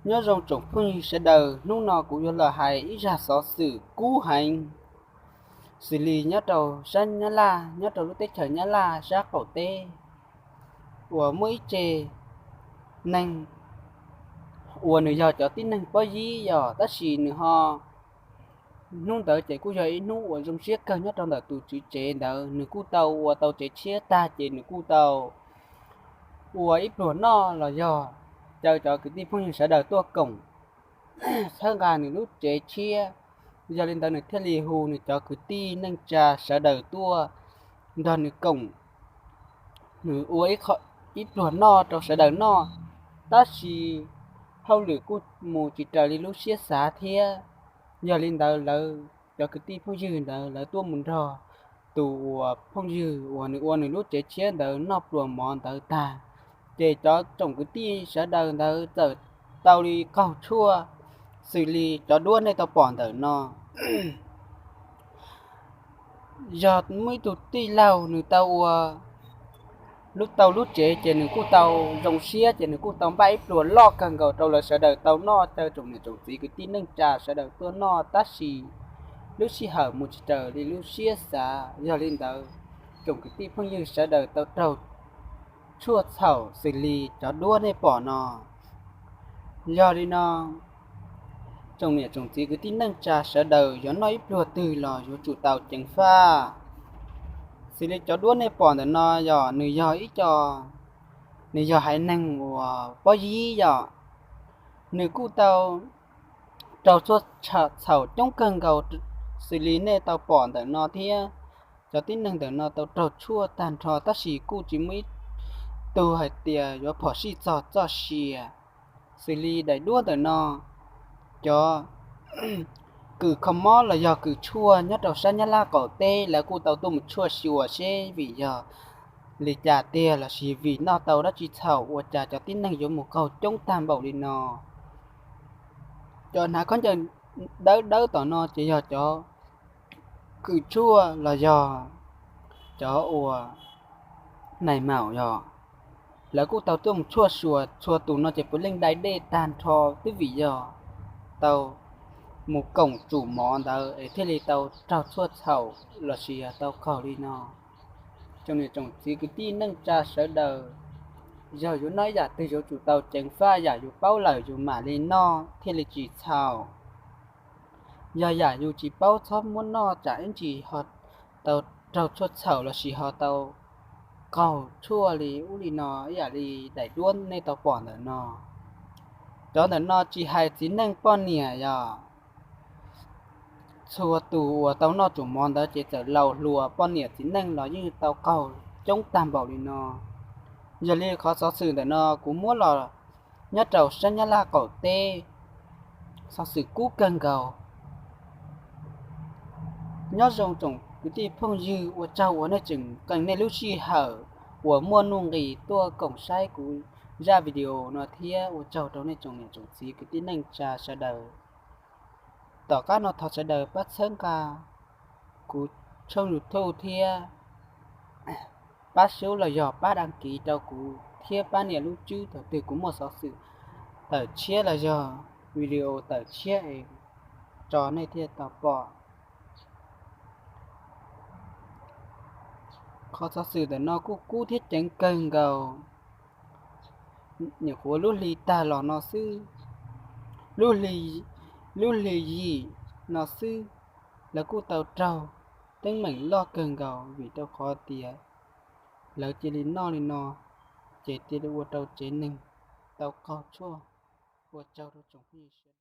Nyob zoo tsoom phooj ywg sawv daws, hnub no kuv yuav los hais ib zag xov xwm kub heev, xws li nyob rau sab Nyab Laj, nyob rau lub teb chaws Nyab Laj sab qaum teb, uas muaj ib tse neeg uas nws yog cov tib neeg pob yib yog, tab sis nws ho, hnub ntawd ces kuj yog ib hnub uas zoo siab kawg nyob rau ntawm tus tswv tsev ntawd, nws kuj tau ua tau tsev tshiab tag ces nws kuj tau ua ib pluag noj los yog caw cov kwv tij phooj ywg sawv daws tuaj koom txhawb nqa nws lub tsev tshiab. Yog li ntawd nws thiaj li hu nws cov kwv tij neej tsa sawv daws tuaj nrog nws koom, nws ua ib pluag noj rau sawv daws noj, tab sis hauj lwm kuj mus tsis raws li lub siab xav thiab. Yog li ntawd lawv cov kwv tij phooj ywg ntawd lawv tuaj mus nrog tus uas phooj ywg uas nws ua nws lub tsev tshiab ntawd noj pluas mov ntawd tag, ces cov tsoom kwv tij sawv daws ntawd txawm tau li qaug tshuaj xws li cov duab nej tau pom ntawm no. Yog muaj ib tug tij laug nws tau ua lub tau lub tsev ces nws kuj tau zoo siab ces nws kuj tau npaj ib pluag loj kawg nkaus rau lawv sawv daws tau noj, caw tsoom niam tsoom txiv kwv tij neej tsa sawv daws tuaj noj, tab sis lub sij hawm mus tsis raws li lub siab xav. Yog li ntawd tsoom kwv tij phooj ywg sawv daws tau raug tshuaj txhaum xws li cov duab nej pom no. Yog li no tsoom niam tsoom txiv kwv tij neej tsa sawv daws yuav noj ib pluag twg los yuav tsum tau ceev faj. Xws li cov duab nej pom ntawm no yog nws yog ib co, nws yog haiv neeg uas pob yib yog, nws kuj tau raug tshuaj txhaum coob kawg nkaus xws li nej tau pom ntawm no thiab. Cov tib neeg ntawm no tau raug tshuaj tag nrho tab sis kuj tsis muaj ib tug hais tias yuav phom sij txog txoj sia. Xws li daim duab ntawm no, cov kws kho mob los yog kws tshuaj nyob rau sab Nyab Laj qaum teb lawv kuj tau tuaj mus tshuaj xyuas seb vim yog li cas tiag lossis vim noj tau dab tsi txhaum ua cas cov tib neeg yuav mus qaug coob tag npaum li no. Cov hnav khaub ncaws dawb dawb tom no ces yog cov kws tshuaj los yog cov uas nais maum yog, lawv kuj tau tuaj mus tshuaj xyuas txhua tus no ces puav leej dai dej tag nrho twb vim yog tau mus koom tsum mov ntawd es thiaj li tau raug tshuaj txhaum lossis yog tau qaug li no. Tsoom niam tsoom txiv kwv tij neej tsa sawv daws, yog yuav noj ib yam twg yuav tsum tau ceev faj, yam yus paub lawm yus mam li noj thiaj li tsis txhaum. Yog yam yus tsis paub txhob muab noj tsam ib ntsis ho tau raug tshuaj txhaum lossis ho tau qaug tshuaj li ub li no ib yam li daim duab nej tau pom ntawm no. Cov ntawm no tsis hais txiv neej poj niam yog, txhua tus uas tau noj tsum mov ntawd ces txawm laus hluas poj niam txiv neej los yeej tau qaug coob tag npaum li no. Yog li qhov xov xwm ntawm no kuv muab los nyob rau sab Nyab Laj qaum teb, xov xwm kub kawg nkaus. Nyob zoo tsoom kwv tij phooj ywg, ua tsaug uas nej tseem qee nej lub sij hawm uas muaj nuj nqis tuaj koom saib kuv zaj video no thiab ua tsaug rau nej tsoom niam tsoom txiv kwv tij neej tsa sawv daws. Tom qab no thov sawv daws pab txhawb nqa kuv tshooj YouTube thiab pab sub los yog pab đăng ký rau kuv thiab pab nias lub tswb thaum twg kuv muaj xov xwm tawm tshiab los yog video tawm tshiab es tso nej thiaj tau pom. Qhov xov xwm ntawm no kuj kub thiab ceev kawg nkaus. Nyuam qhuav lub hli tag los no xwb, lub hli, lub hli yim no xwb, lawv kuj tau raug teeb meem loj kawg nkaus vim rau qhov tias lawv cia li noj li no, ces cia li ua rau tsev neeg tau qaug tshuaj. Ua tsaug rau tsoom phooj ywg sawv daws.